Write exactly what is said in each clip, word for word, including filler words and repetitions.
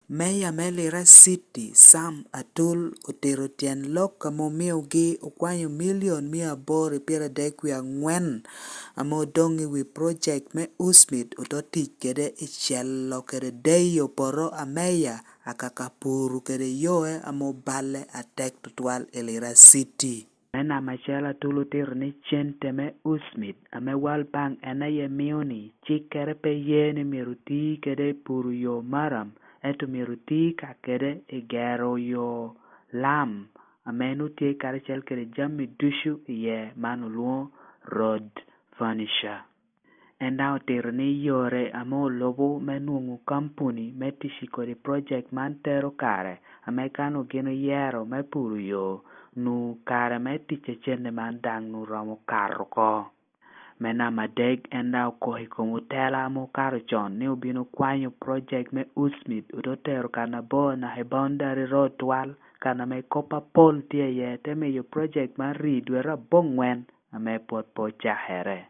Meya me Lira City, Sam Atul, otito tyen lok ame omiogi okwanyo milion mia aboro i pyeradek wie angwen ame odoŋ i wi project me USMID oto tic kede i celo kede deyo poto a meya, akaka puru kede yoe ame oballe atek tutwal i Lira City. Me namba acel, Atul otito ni cente me USMID ame World Bank en aye mio-ni, cikkere pe ye ni myero oti kede i puro yo maram, ento myero oti ka kede i gero yo lam ame en otye karacel kede jami ducu iye, man olwoŋo road furniture. En daŋ otito ni yore ame olubo me nwoŋo kampuni me tic i kodi project man tero kare, ame ka onwoŋo gin oyero me puro yo, nu kare me tic a cente man daŋ nu romo kato oko. Me namba adek, en daŋ okok i kom otela ame okato con ni obino kwanyo project me USMID ote tero kan abor naka i boundary road twal, kan ame kop apol tye iye, te miyo project man ri dwete aboŋwen ame pwod pe ocakere.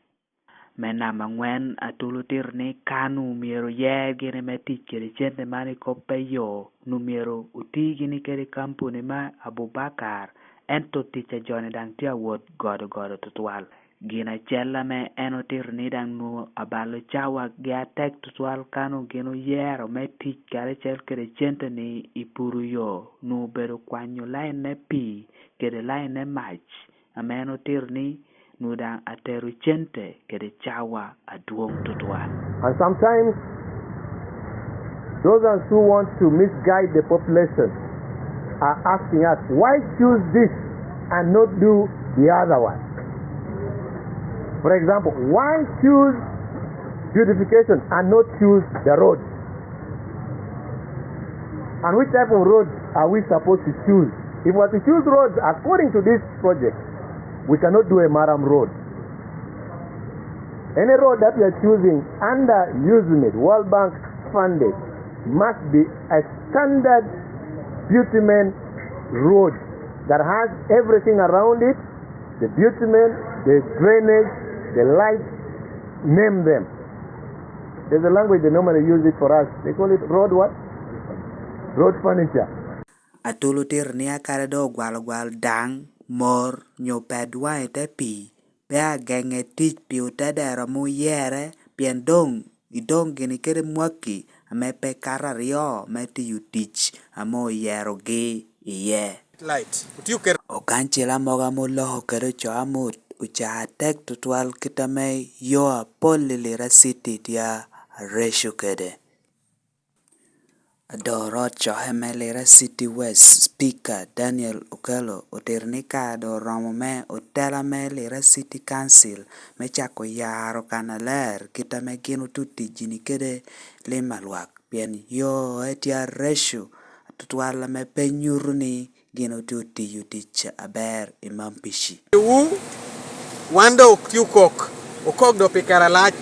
Me namba angwen, Atul otito ni ka nu myero oyer gini me tic kede cente man i kop pe yo, nu myero oti gini kede kampuni me Abubakar, ento tic a joni daŋ tye awot godo godo tutwal. Gin acel ame en otito ni daŋ nu abalo cawa gi atek tutwal ka nu gin oyero me tic karacel kede cente-ni i puro yo, nu obedo kwanyo lain me pii kede lain me mac, ame en otito ni nu daŋ atero cente kede cawa adwoŋ tutwal. And sometimes, those ones who want to misguide the population are asking us, "Why choose this and not do the other one?" For example, why choose beautification and not choose the road? And which type of road are we supposed to choose? If we are to choose roads according to this project, we cannot do a Maram road. Any road that we are choosing under USMID, World Bank funded, must be a standard bitumen road that has everything around it, the bitumen, the drainage, the light, name them. There's a language they normally use it for us. They call it road what? Road furniture. Atul otito ni akade doŋ ogwalogwal daŋ, mor, nyo ped waŋ i te pii, pe ageŋe tic pi otedero ame oyere, pien doŋ idoŋ gini kede mwaki ame pe kato aryo me tiyo tic ame oyerogi iye. Light. Otio kede Okancila mogo ame oloko kede oco amut ocaa atek tutwal kit ame yo apol i Lira City tye areco kede. Ador ot coke me Lira City West, Speaker Daniel Okello otito ni kare doŋ oromo me otela me Lira City Council me cako yaro kannaler kit ame gin otuticini kede lim a lwak, pien yo aye tye areco tutwal ame pe nyuto ni gin otye otiyo tic aber i Mampici. Wu, wan doŋ otye okok, okok doŋ pi kare alac,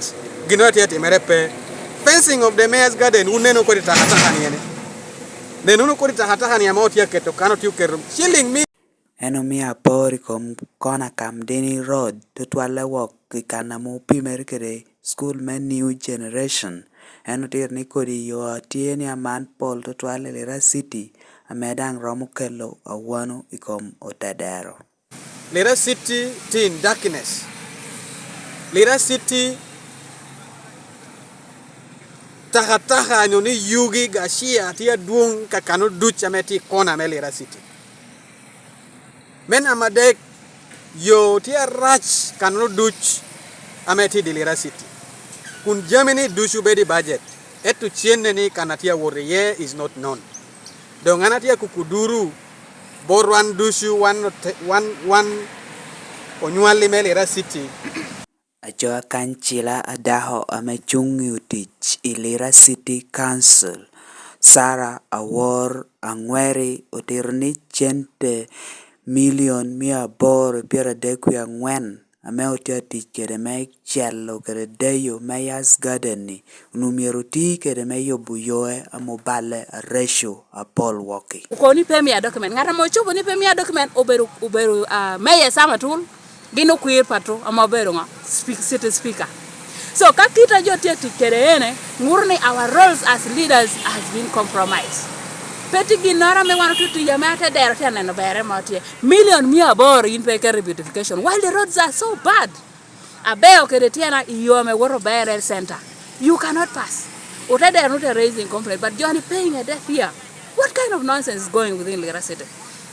ginnoro tye atimere pe. Fencing of the Mayor's Garden, wun neno kodi takataka ni ene. Neno wunu kodi takataka ni ame otye aketo kan, otye oketo shilling mi En omio apor i kom kona Kamdini Road, tutwalle wok i kan ame opimere kede school me New Generation. En otito ni kodi yo tye ni aman pol tutwal i Lira City, ame daŋ romo kelo awano i kom otedero. Lira City tye in darkness. Lira City takataka nyo ni yugi gacia tye adwoŋ kakano duc ame tye i kona me Lira City. Me namba adek, yo tye arac kannono duc ame tye i Lira City, kun jami ni ducu bedo i bajet, ento cenne ni kan a tye awot iye is not known. Doŋ an atye akuku duru bot wan ducu, wan ote-, wan, wan onywalli me Lira City. Aco akancila a dako ame cuŋ i otic i Lira City Council, Sarah Awor Angweri, otito ni cente milion mia aboro i pyeradek wie angwen ame otye atic kede me celo kede deyo Mayor's Garden-ni, onwoŋo myero oti kede me yubo yoe ame oballe areco apol wok-ki. Okobo ni pe mia document. Ŋat ame ocobo ni pe mia document obedo, obedo, ah, Mayor Sam Atul. Gin okwer pato ame obedo ŋo? Speak-, city speaker. So ka kit a jo tye tic kede ene, ŋuto ni our roles as leaders has been compromised. Pe tye ginnoro ame wan otye tic ame ate dero tye aneno berre ma tye. Million mia aboro yin pe iketo i beautification while the roads are so bad. Abeo kede tyena i yo ame woto Ober Health Center. You cannot pass. Ote dero nu te raising complaint, but joni paying a deaf ear. What kind of nonsense is going within Lira City?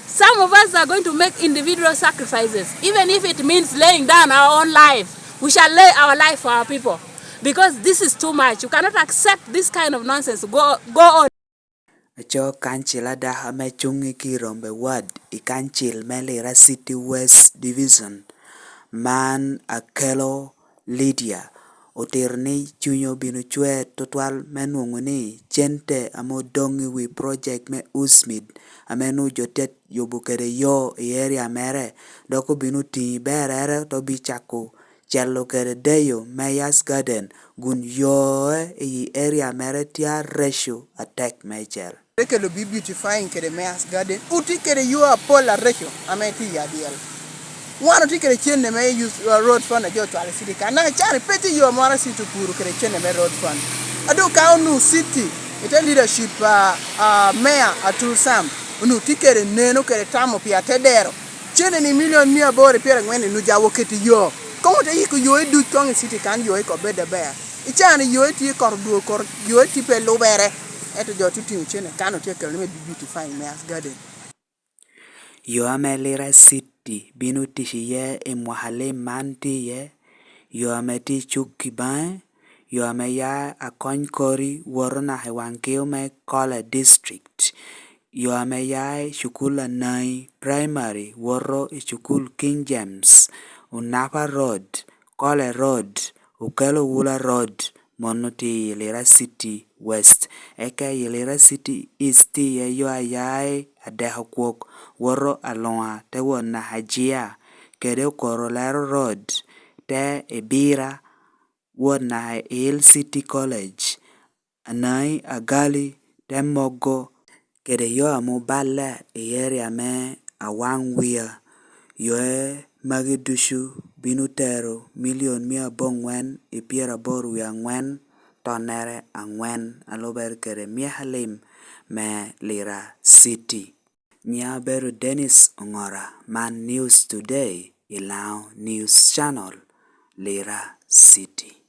Some of us are going to make individual sacrifices, even if it means laying down our own life. We shall lay our life for our people because this is too much. You cannot accept this kind of nonsense. Go, go on. Aco kancil adaka me cuŋ i Kirombe Ward i kancil me Lira City West Division, man Akelo Lydia, otito ni cunye obino cwer tutwal me nwoŋo ni cente ame odoŋ i wi project me USMID ame nu jo tye yubo kede yo i area mere, dok obino tiŋ i berrere, te obicako celo kede deyo Mayor's Garden, kun yoe i area mere tye areco atek meicel. Te kelo bi beautifying kede Mayor's Garden, otye kede yo apol areco ame tye i adyel. Wan otye kede cene me use, uh, road fund a jo ocwalo i city kan, naka can pe tye yo moro a city opuro kede cene me road fund. A doŋ ka onu city, i te leadership a, a mayor Atul Sam, onu tye kede neno kede tamo pi atedero. Cene ni milion mia aboro i pyerangwen ni nu jawo keti yo. Koŋ ote yiko yo i duc koŋ i city kan yo i kobedde aber. I can yo i tye i kor odwo kor, yo i tye pe lubere. Ento jo tye otiŋo cene kan otye kelo ni me beautifying Mayor's Garden. Yo ame Lira City bino tic iye i mwaka lim man tye iye, yo ame tye i Cuk Kibaŋe, yo ame ya Akony Kori woto naka i Waŋkio me Kole District, yo ame ya i cukul Anaŋi Primary woto i cukul King James, Onapa Road, Kole Road, Okelo Wula Road, mano tye i Lira City West. Eka i Lira City East tye iye yo a ya i Adeko Kwok, woto Aluŋa, te wot naka Ajia, kede Okoro Lero Road, te Ibira, wot naka i Hill City College, Anaŋi Agali, te Mogo, kede yo ame oballe i area me Awaŋ Wia. Yoe magi ducu bino tero milion mia aboŋwen i pyeraboro wie aŋwen tonnere aŋwen, a lubere kede myaka lim me Lira City. Nyiŋa obedo Dennis Oŋora, man News Today i Laŋo News Channel, Lira City.